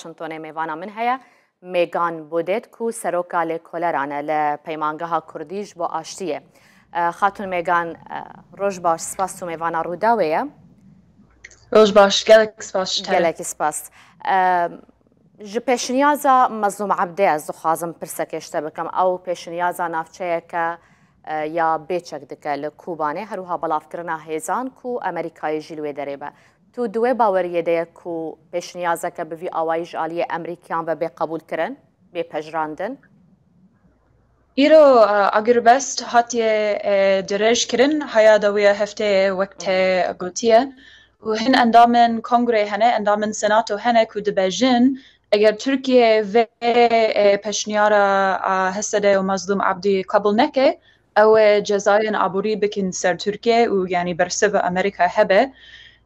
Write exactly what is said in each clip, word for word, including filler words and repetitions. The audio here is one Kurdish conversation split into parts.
Washingtonê mêvana min heye, Mêgan Budêt ku seroka lêkoleran e li Peymangeha Kurdî ji bo Aştiyê. E, Xatûn Mêgan, e, roj baş, spas tu mêvana Rûdawê ye. Roj baş, gelek spas ji te re. Gelekî spas. E, Ji pêşniyaza Mezlûm Ebdê ez dixwazim pirsekê ji te bikim. Ew pêşniyaza navçeyeke, e, ya bêçek dike li Kobanê, her wiha belavkirina hêzan ku Amerîkayê jî li wê derê be. Tu di wê baweriyê de ye ku pêşniyazeke bi vî awayî ji aliyê Amerîkiyan ve bê qebûlkirin, bê pejirandin? Îro, e, agirbest hatiye, e, dirêjkirin, heya dawiya hefteyê wek te gotiye. Û hin endamên kongrê hene, endamên senato hene ku dibêjin, eger Tirkiye vê, e, pêşniyara, a, H S D û Mazlûm Abdî qebûl neke, ew ê cezayên aborî bikin ser Tirkiye û, yanî, bersiva Amerîka hebe.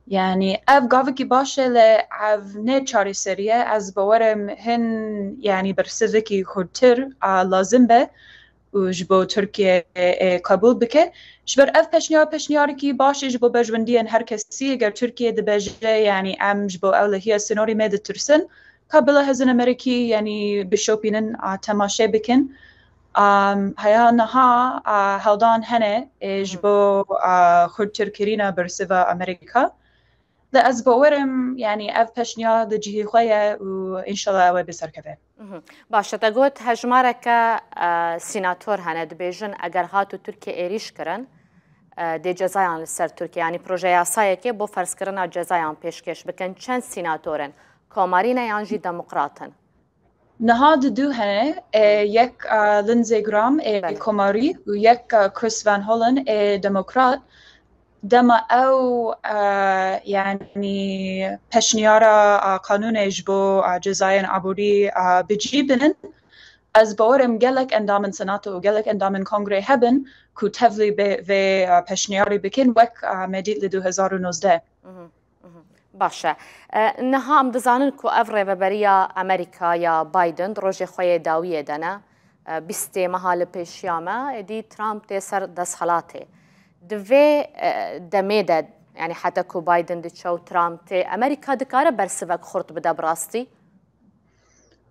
Yanî, ev gavikî baş e, lê ev ne çareserî ye. Ez bawer im hin, yanî, bersivekî xurtir, a, lazim be û ji bo Tirkiye, e, qebûl bike. Ji ber ev pêşniyar, pêşniyarekî baş e ji bo berjwendiyên her kesî. Eger Tirkiye dibêje, yanî, em ji bo ewlehiya sînorê me ditirsin, ka bila hêzên Amerîkî, yanî, bişopînin, a, temaşe bikin. Am, heya niha, a, hewldan hene, e, ji bo, a, xurtirkirina bersiva Amerîka. Lê ez bawer im, yanî, ev pêşniyar di cihê xwe ye û înşallah ew ê bi ser keve. Mhm. Baş e, te got hejmareke, e, sînator hene, dibêjin eger hat û Tirkiye êrîş kirin, e, dê cezayan li ser Tirkiye, yanî proje yasayekê bo ferzkirina cezayan pêşkêş bikin. Çend sînator in? Komarî ne yan jî demokrat in? Niha di du hene, e, yek, e, Lindsey Graham ê Belê. Komarî û yek, e, Chris Van Hollen ê demokrat. Dema ew, e, yanî pêşniyara, e, qanûnê ji bo, e, cezayên aborî, e, bi cî binin, ez bawer im gelek endamên senato û gelek endamên kongrê hebin ku tevlî bê, vê, e, pêşniyarî bikin, wek, e, me dît li du hezar û nozdeh. Mhm, mhm. Baş e. E, niha em dizanin ku ev rêveberiya Amerîka ya Biden di rojê xwe yê dawiyê de ne. E, bîstê meha li pêşiya me, êdî Trump tê ser desthilatê. Di vê, e, demê de, yanî heta ku Biden diçe û Trump tê, Amerîka dikare bersivek xurt bide bi rastî?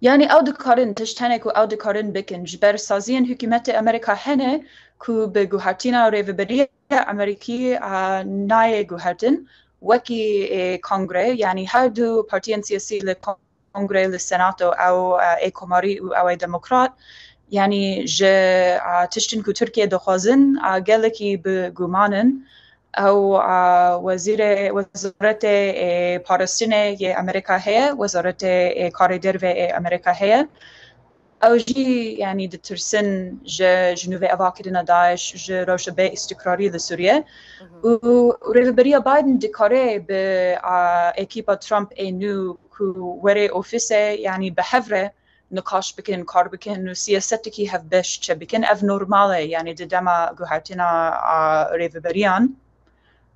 Yanî ew dikarin, tişt hene ku ew dikarin bikin. Ji ber saziyên hikûmetê Amerîka hene ku bi guhertina rêveberiya Amerîkî, a, nayê guhertin, wekî, e, kongre, yanî her du partiyên siyasî li kongre, li senato, ew, e, ê komarî û ew ê demokrat, yanî ji, a, tiştên ku Tirkiye dixwazin, a, gelekî bi guman in. Ew, a, wezîrê, wezaretê, e, parastinê yê Amerîka heye, wezaretê, e, karê derve ê Amerîka heye. Ew jî, yanî, ditirsin ji, ji nû vê avakirina DAIŞ, ji rewşa bê îstikrarî li Sûriye. Mhm. Û rêveberiya Biden dikare bi, a, ekîpa Trump ê nû ku were ofîse, yanî, bi hev re niqaş bikin, kar bikin û siyasetekî hevbeş çêbikin. Ev normal e, yanî, di dema guhertina, a, rêveberiyan.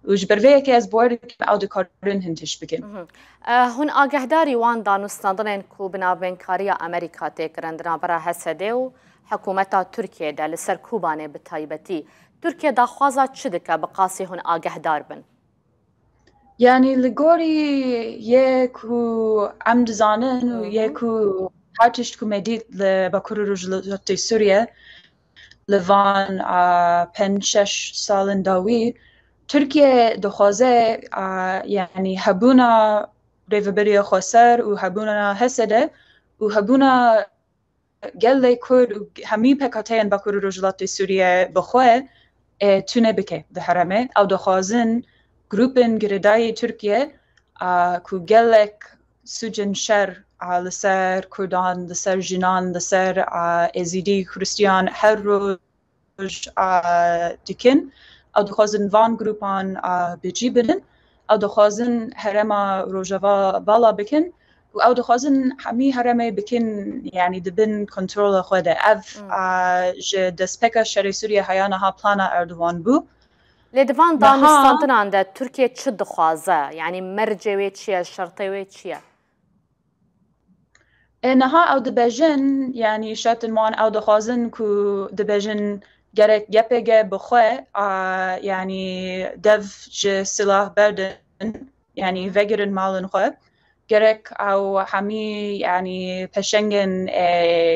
Û ji ber vê yekê ez bawer dikim ew dikarin hin tişt bikin. Mhm. Eh, hûn agahdarî wan danûstandinên ku bi navbeynkariya Amerîka tê kirin di navbera H S D û hikûmeta Tirkiyê de, li ser Kobanê bi taybetî. Tirkiye daxwaza çi dike bi qasî hûn agahdar bin? Yanî li gorî yê ku em dizanin û yê Hı hı. ku her tişt ku me dît li Bakur û Rojhilatê Sûriye li van, a, pênc şeş salên dawî, Tirkiye dixwaze, a, yanî hebûna Rêveberiya Xweser û hebûna H S D û hebûna gelê Kurd û hemî pêkhateyên Bakur û Rojhilatê Sûriye bi xwe, e, tune bike di herêmê. Ew dixwazin grûpên girêdayî Tirkiye, a, ku gelek sûcên şer, a, li ser Kurdan, li ser jinan, li ser, a, Êzîdî, Xiristiyan her roj, a, dikin. Ew dixwazin van grûpan, a, bi cî binin. Ew dixwazin herêma Rojava vala bikin û ew dixwazin hemî herêmê bikin, yanî di bin kontrola xwe de. Ev, Hmm. a, ji destpêka şerê Sûriye heya niha plana Erdogan bû. Lê di van Niha danûstandinan de Tirkiye çi dixwaze? Yanî mercê wê çi ye, şertê wê çi ye? E, niha ew dibêjin, yanî şertên wan ew dixwazin ku dibêjin gerek Y P G bi xwe, a, yanî dev ji silah berdin, yanî vegirin malên xwe. gerek ew hemî, yanî, peşengên, e,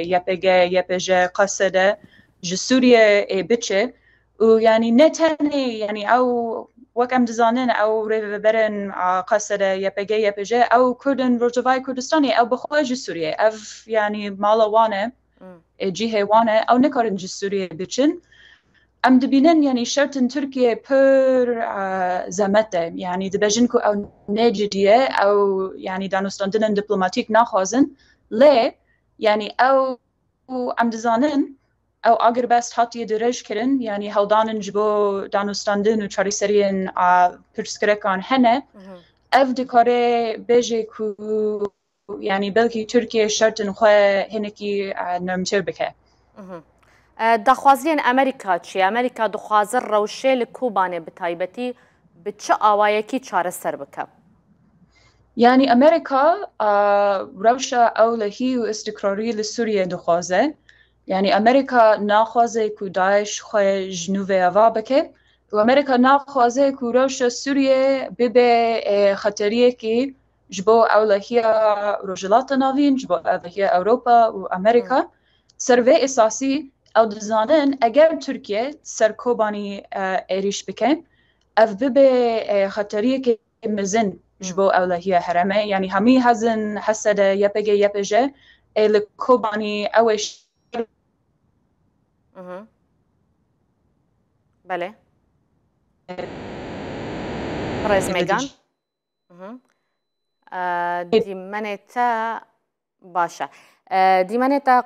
Y P G, Y P J, Q S D ji Sûriyê, e, biçe. Û, yanî, ne tenê, yanî, ew, wek em dizanin, ew rêveberên, a, Q S D, Y P G, Y P J, ew Kurd in Rojavayê Kurdistanê, ew bi xwe ji Sûriyê. Ev, yanî, mala wan e, Hmm. e, cihê wan e, ew nikarin ji Sûriyê biçin. Em dibînin, yanî, şertên Tirkiyê pir, e, zemet e. Yanî, dibêjin ku ew ne cidî ye, ew, yanî, danûstandinên diplomatîk naxwazin. Lê, yanî, ew, em dizanin, ew agirbest hatiye dirêj kirin, yanî, hewldanin ji bo danûstandin û çareseriyên, a, pirsgirêkan hene. Mhm. Ev dikare bêje ku, yanî, belkî Tirkiye şertên xwe hinekî, e, nermtir bike. Mhm. E, daxwaziyên Amerîka çi ye? Amerîka dixwaze rewşê li Kobanê bi taybetî bi çi awayekî çareser bike? Yanî, Amerîka, a, rewşa ewlehî û îstikrarî li Sûriyê dixwaze. Yanî, Amerîka naxwaze ku DAIŞ xwe ji nû ve ava bike. Û Amerîka naxwaze ku rewşa Sûriyê bibe, e, xeteriyekî ji bo ewlehiya Rojhilata Navîn, ji bo ewlehiya Ewropa û Amerîka. Hmm. Ser vê esasî ew dizanin, eger Tirkiye ser Kobanî, e, êrîş bike, ev bibe, e, xeteriyeke mezin ji Hmm. bo ewlehiya herêmê. Yanî, hemî hezin H S D, Y P G, Y P J, ê li Kobanî ew ê ş- Mhm. Belê. Birêz Mêgan. Mhm. E, dîmenê te baş e. E, dîmenê te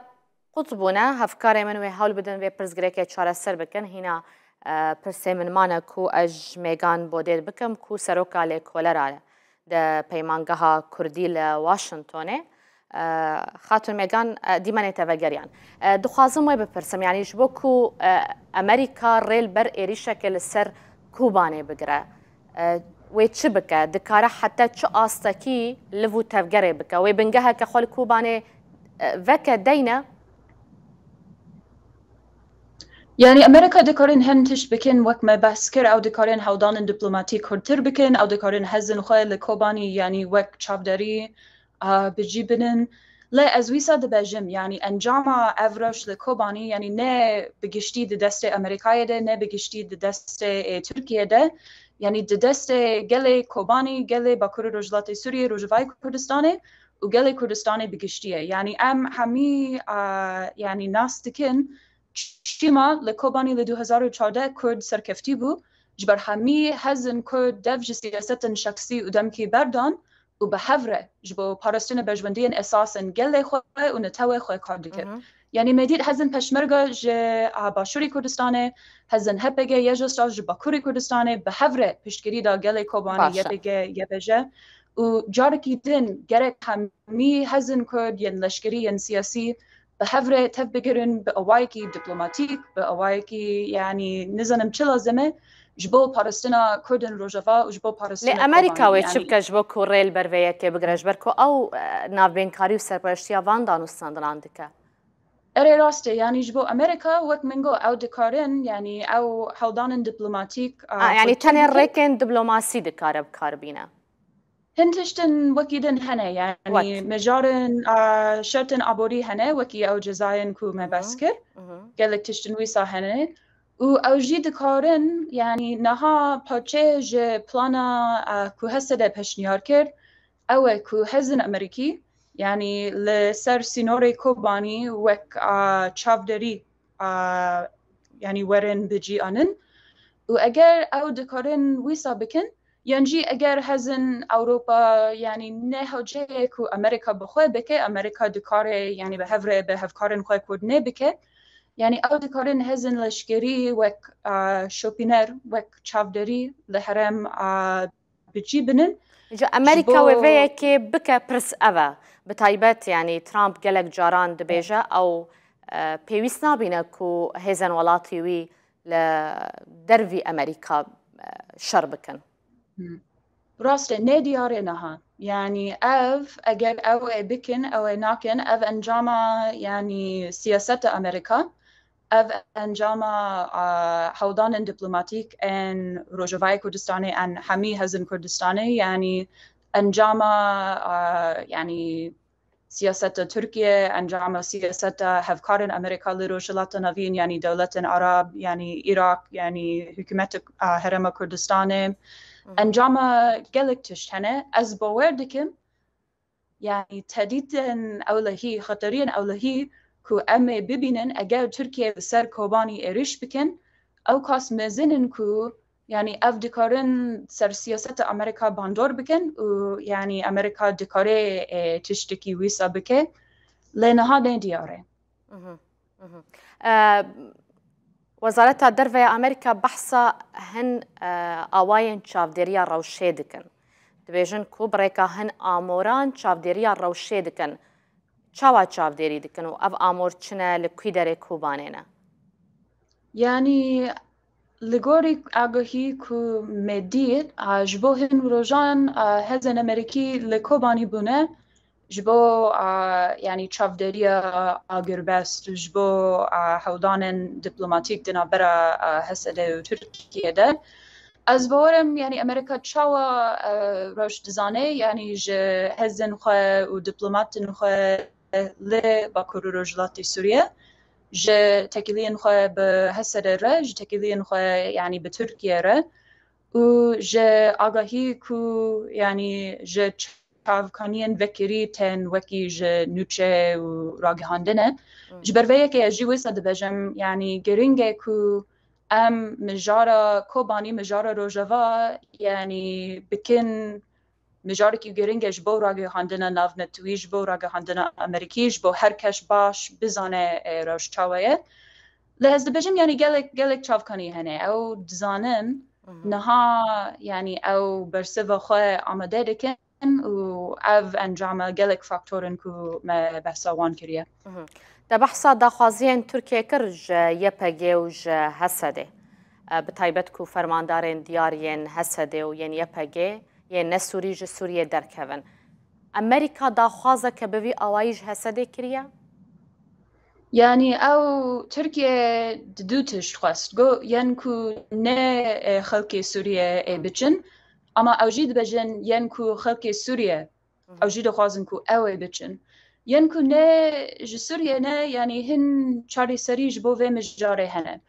qut bûne, hevkarê min wê hewl bidin vê pirsgirêkê çareser bikin. Hîna, e, pirsê min mane ku ez ji Mêgan Bodêr bikim ku seroka lêkolera di peymangeha Kurdî li Washingtonê. E, Xatun Mêgan, e, dîmenê te vegeriyan. E, dixwazim wê bipirsim, yanî ji bo ku, e, Amerîka rê li ber êrîşeke li ser Kobanê bigire, e, wê çi bike? Dikare heta çi astekî liv û tevgerê bike? Wê bingeheke xwe li Kobanê, e, veke deyne? Yanî, Amerîka dikarin hin tişt bikin, wek me behs kir, ew dikarin hewldanên diplomatîk hurtir bikin, ew dikarin hezin xwe li Kobanî, yanî wek çavderî, a, bi cî binin. Lê ez wisa dibêjim, yanî encama ev rewş li Kobanî, yanî ne bi giştî di destê Amerîkayê de, ne bi giştî di destê, e, Tirkiyê de, yanî di destê gelê Kobanî, gelê Bakurê Rojhilatê Sûriyê, Rojavayê Kurdistanê û gelê Kurdistanê bi giştî ye. Yanî em hemî, a, yanî nas dikin, çima li Kobanî li du hezar û çardeh Kurd serkeftî bû, ji ber hemî hezin Kurd dev ji siyasetên şexsî û demkî berdan û bi hev re ji bo parastina berjwendiyên esas ên gelê xwe û netewê xwe kar dikir. Mhm. Yanî me dît hezin Peşmerga ji, a, Başûrê Kurdistanê, hezin H P G Y J S A ji Bakurê Kurdistanê bi hev re piştgirî da gelê Kobanî, Baş e. Y P G, Y P J û carekî din gerek hemî hezin Kurd yên leşkerî yên siyasî bi hev re tev bigirin bi awayekî diplomatîk, bi awayekî, yanî nizanim çi lazim e ji bo parastina Kurdên Rojava û ji bo parastina Lê Amerîka Kobanê, wê çi yanî bike ji bo ku rê li ber vê yekê bigire, ji ber ku ew, e, navbênkarî û serpereştiya van danûstandinan dike? Erê, rast e, yanî ji bo Amerîka, wek min got, ew dikarin, yanî ew hewldanên diplomatîk, a, A, yanî hurtir tenê bikin. Rêkên diplomasî dikare bi kar bîne? Hin tiştin wekî din hene, yanî Wek? mijarên, a, şertên aborî hene, wekî ew cezayên ku me Hı hı. behs kir, Hı hı. gelek tiştin wîsa hene. Û ew jî dikarin, yanî niha parçeyê ji plana, a, ku H S D peşniyar kir, ew e ku hezin Amerîkî, yanî li ser sînorê Kobanî wek, a, çavderî, a, yanî werin bi cî anin. Û eger ew dikarin wîsa bikin, yan jî eger hezin Ewropa, yanî ne hewce ye ku Amerîka bi xwe bike, Amerîka dikare, yanî bi hev re bi hevkarên xwe Kurd nê bike, yanî ew dikarin hezin leşkerî wek, a, şopîner, wek çavderî li herêm, a, bi cî binin. Ji Amerîka Ji bo wê vê yekê bike, pirs ev e. Bi taybet, yanî Trump gelek caran dibêje, ew, e, pêwîst nabîne ku hêzên welatî wî li dervî Amerîka, e, şer bikin. Hmm. Rast e, ne diyar e niha. Yanî ev, eger ew ê bikin, ew ê nakin, ev encama, yanî siyaseta Amerîka, ev encama, a, hewldanên diplomatîk ên Rojavayê Kurdistanê, ên hemî hezin Kurdistanê, yanî Encama, a, yanî siyaseta Tirkiye, encama siyaseta hevkarên Amerîka li Rojhilata Navîn, yanî dewletên Arab, yanî Iraq, yanî hikûmet, a, Herêma Kurdistanê. Encama gelek tişt hene. Ez bawer dikim, yanî tehdîdên ewlehî, xeteriyên ewlehî ku em ê bibînin, eger Tirkiye li ser Kobanî êrîş bikin, ew kas mezin in ku, yanî ev dikarin ser siyaseta Amerîka bandor bikin û, yanî Amerîka dikare, e, tiştekî wisa bike, lê niha ne diyar e. Mhm, mhm. E, Wezareta Derve ya Amerîka behsa hin, e, awayên çavdêriya rewşê dikin. Dibêjin ku bi rêka hin amoran çavdêriya rewşê dikin. Çawa çavdêrî dikin û ev amor çi ne, li kî derê Kobanê ne? Yanî, li gorî agahî ku me dît, a, ji bo hin rojan, a, hêzên Amerîkî li Kobanî bûne, ji bo, a, yanî çavdêriya agirbest, ji bo, a, hewldanên diplomatîk di navbera, a, H S D û Tirkiye de. Ez bawer im, yanî Amerîka çawa, e, rewş dizane, yanî ji hêzên xwe û diplomatên xwe li Bakur û Rojhilatê Sûriye, ji têkiliyên xwe bi H S D re, ji têkiliyên xwe, yanî bi Tirkiye re û ji agahî ku, yanî ji çavkaniyên vekirî tên wekî ji nûçe û ragihandine. Hmm. Ji ber vê yekê ez jî wisa dibêjim, yanî giring e ku em mijara Kobanî, mijara Rojava, yanî bikin mijarekî giring e ji bo ragihandina navnetewî, ji bo ragihandina Amerîkî, ji bo her kes baş bizane, e, rewş çawa ye. Lê ez dibêjim, yanî gelek, gelek çavkanî hene. Ew dizanin, mhm, niha, yanî ew bersiva xwe amade dikin û ev encama gelek faktor in ku me behsa wan kiriye. Mhm. Te behsa daxwaziyên Tirkiye kir ji Y P G û ji H S D. E, bi taybet ku fermandarên diyar yên H S D û yên Y P G yên ne Sûrî ji Sûriyê derkevin. Amerîka daxwazeke bi vî awayî ji H S D kiriye? Yanî ew Tirkiye di du tişt xwest. Got, yên ku ne, e, xelkê Sûriyê ê biçin, ama ew jî dibêjin, yên ku xelkê Sûriyê, mhm, ew jî dixwazin ku ew ê biçin. Yên ku ne ji Sûriyê ne, yanî hin çareserî ji bo vê mijarê hene.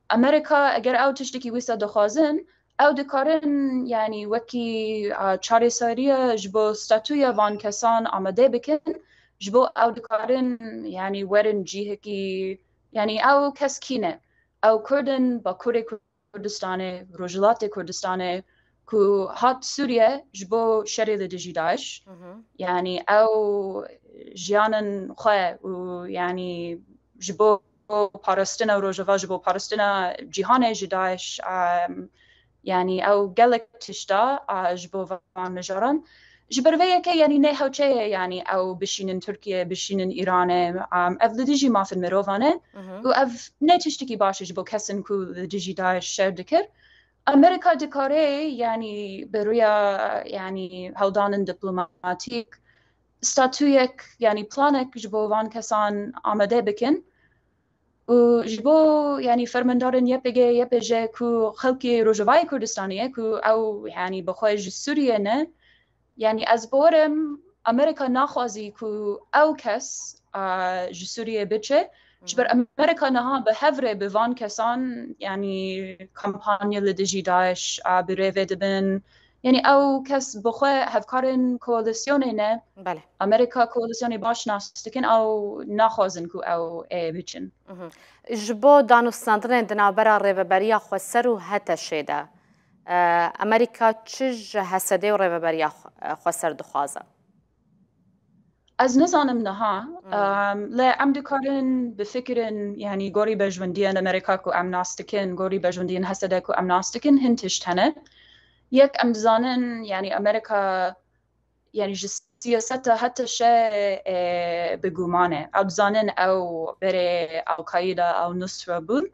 Amerîka eger ew tiştekî wisa dixwazin, ew dikarin, yanî wekî, a, çareseriya ji bo statûya van kesan amade bikin, ji bo ew dikarin, yanî werin cihekî, yanî ew kes kî ne? Ew Kurd in, Bakurê Kurdistanê, Rojhilatê Kurdistanê, ku hat Sûriye ji bo şerê li dijî DAIŞ. Mhm. Yanî ew jiyanin xwe û, yanî ji bo parastina Rojava, ji bo parastina cîhanê ji DAIŞ, em, yanî ew gelek tişta, a, ji bo van mijaran. Ji ber vê yekê, yanî ne hewçe ye, yanî ew bişînin Tirkiye, bişînin Îranê, em, ev li dijî mafên mirovan e. Mhm. Û ev ne tiştekî baş e ji bo kesin ku li dijî DAIŞ şer dikir. Amerîka dikare, yanî bi rûya, yanî hewldanên diplomatîk, statuyek, yanî planek ji bo van kesan amade bikin. Û ji bo, yanî fermandarên Y P G, Y P J ku xelkê Rojavayê Kurdistanê ye, ku ew, yanî bi xwe ji Sûriye ne, yanî ez bawer im Amerîka naxwazî ku ew kes, a, ji Sûriye biçe. Ji ber, mhm, Amerîka niha bi hev re bi van kesan, yanî kampanya li dijî DAIŞ, a, bi rê ve dibin. Yanî ew kes bi xwe hevkarên koalîsyonê ne. Belê. Amerîka koalîsyonê baş nas dikin, ew naxwazin ku ew ê biçin. Mhm. Ji bo danûstandinên di navbera Rêveberiya Xweser û HTŞ'ê de, e, Amerîka çi ji H S D û Rêveberiya Xwe-, Xweser dixwaze? Ez nizanim niha, Hmm. em, lê em dikarin bifikirin, yanî gorî pejwendiyên Amerîka ku em nas dikin, gorî pejwendiyên H S D ku em nas dikin, hin tişt hene. Yek, em dizanin, yanî Amerîka, yanî ji siyaseta HTŞ'ê, e, bi guman e. Ew dizanin ew berê Al-Qaîda, Al-Nusra bûn.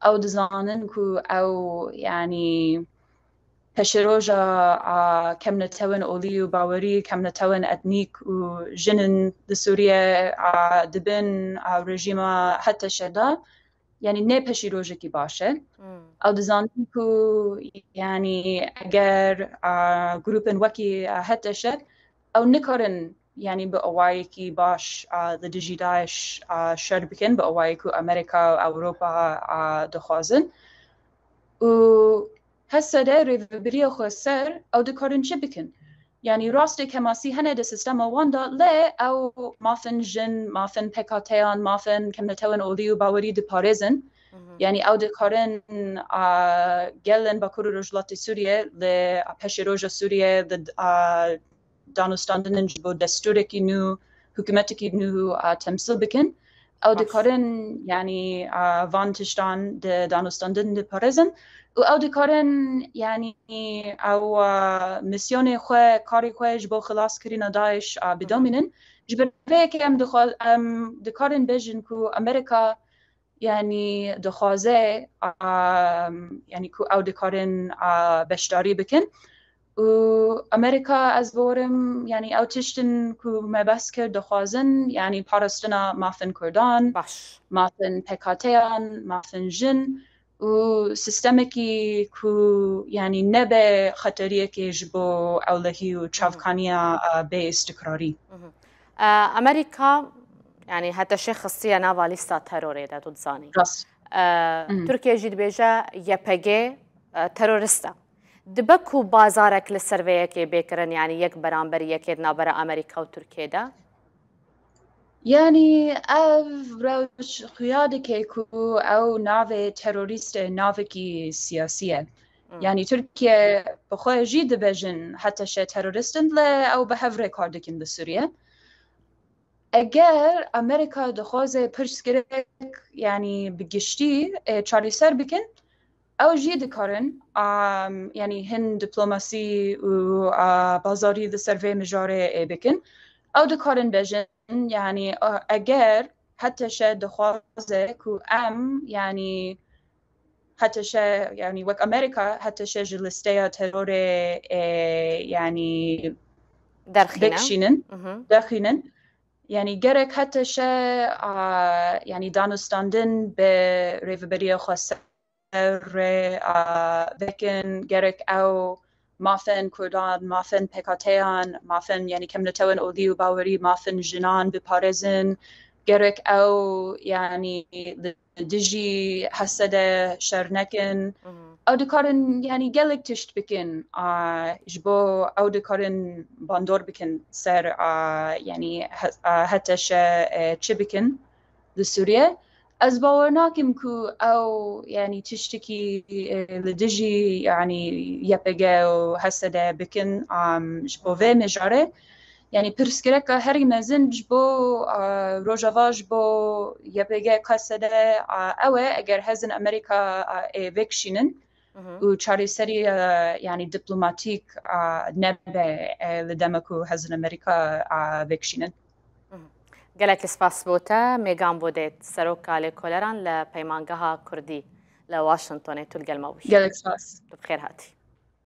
Ew dizanin ku ew, yanî, pêşeroja, a, kemnetewên olî û bawerî, kemnetewên etnîk û jin in li Sûriye, a, dibin, a, rejîma HTŞ'ê de. yanî ne peşîrojekî baş e. Ew dizanin ku, yanî eger, a, grûpên wekî, a, HTŞ, ew nikarin, yanî bi awayekî baş, a, li dijî DAIŞ, a, şer bikin, bi awayê ku Amerîka û Ewropa, a, dixwazin. Û HSD rêvebiriya xwe ser, ew dikarin çi bikin? Yanî rastê kemasî hene di sîstema wan de, lê ew mafên jin, mafên PKK'yan, mafên kemnetewên olî û bawerî diparêzin. Yanî ew dikarin, a, gelên Bakur û Rojhilatê Sûriyê li, a, peşeroja Sûriyê li, a, danûstandinên ji bo destûrekî nû, hikûmetekî nû, a, temsîl bikin. Ew dikarin, yanî, a, van tiştan di danûstandin diparêzin û ew dikarin, yanî, ew, a, misyonê xwe, karê xwe ji bo xilaskirina DAIŞ, a, bidomînin. Ji ber vê yekê em dixwa-, em dikarin bêjin ku Amerîka, yanî, dixwaze, a, yanî, ku ew dikarin, a, beşdarî bikin. Û Amerîka, ez bawerim, yanî, ew tiştin ku me behs kir, dixwazin, yanî, parastina mafên Kurdan, mafên PKK'yan, mafên jin û sîstemekî ku, yanî, nebe xeteriyekê ji bo ewlehî û çavkaniya, e, bê îstikrarî. E, Amerîka, yanî, HTŞ'ê xistiye nava lîsta terorê de, tu dizanî. Rast. E, Tirkiye jî dibêje YPG, e, terorist e. Dibe ku bazarek li ser vê yekê bê kirin, yanî yek beramber yekê di navbera Amerîka û Tirkiyê de? Yanî ev rewş xuya dike ku ew navê terorîst e, navekî siyasî ye. Yanî Tirkiye bi xwe jî dibêjin HTŞ terorîst in, lê ew bi hev re kar dikin li Sûriye. Eger Amerîka dixwaze pirsgirêk, yanî bi giştî, e, çareser bikin, ew jî dikarin, a, yanî hin diplomasî û, a, bazarî li ser vê mijarê, e, bikin. Ew dikarin bêjin, yanî, a, eger HTŞ dixwaze ku em, yanî, HTŞ, yanî wek Amerîka, HTŞ ji listeya terorê, e, yanî, derxîne, vekişînin, derxînin. Yanî gerek HTŞ, a, yanî danûstandin bi rêveberiya xwe ser re, a, vekin, gerek ew mafên Kurdan, mafên PKK'yan, mafên, yanî kemnetewên olî û bawerî, mafên jinan biparêzin, gerek ew, yanî, li dijî HSD şer nekin. Ew dikarin, yanî, gelek tişt bikin, a, ji bo ew dikarin bandor bikin ser, a, yanî, he-, a, HTŞ, e, çi bikin li Sûriye. Ez bawer nakim ku ew, yanî, tiştekî, e, li dijî, yanî, YPG û HSD bikin, a, ji bo vê mijarê. Yanî pirsgirêka herî mezin ji bo, a, Rojava, ji bo YPG, K S D, a, ew e, eger hezin Amerîka, a, ê vekişînin û çareserî, a, yanî diplomatîk, a, nebe, e, li dema ku hezin Amerîka, a, vekişînin. Gelek spas bo te. Mêgan Bodê, Seroka Lêkoleran li Peymangeha Kurdî li Washingtonê, tu li gel me bûyî. Gelek spas. Tu bi xêr hatî.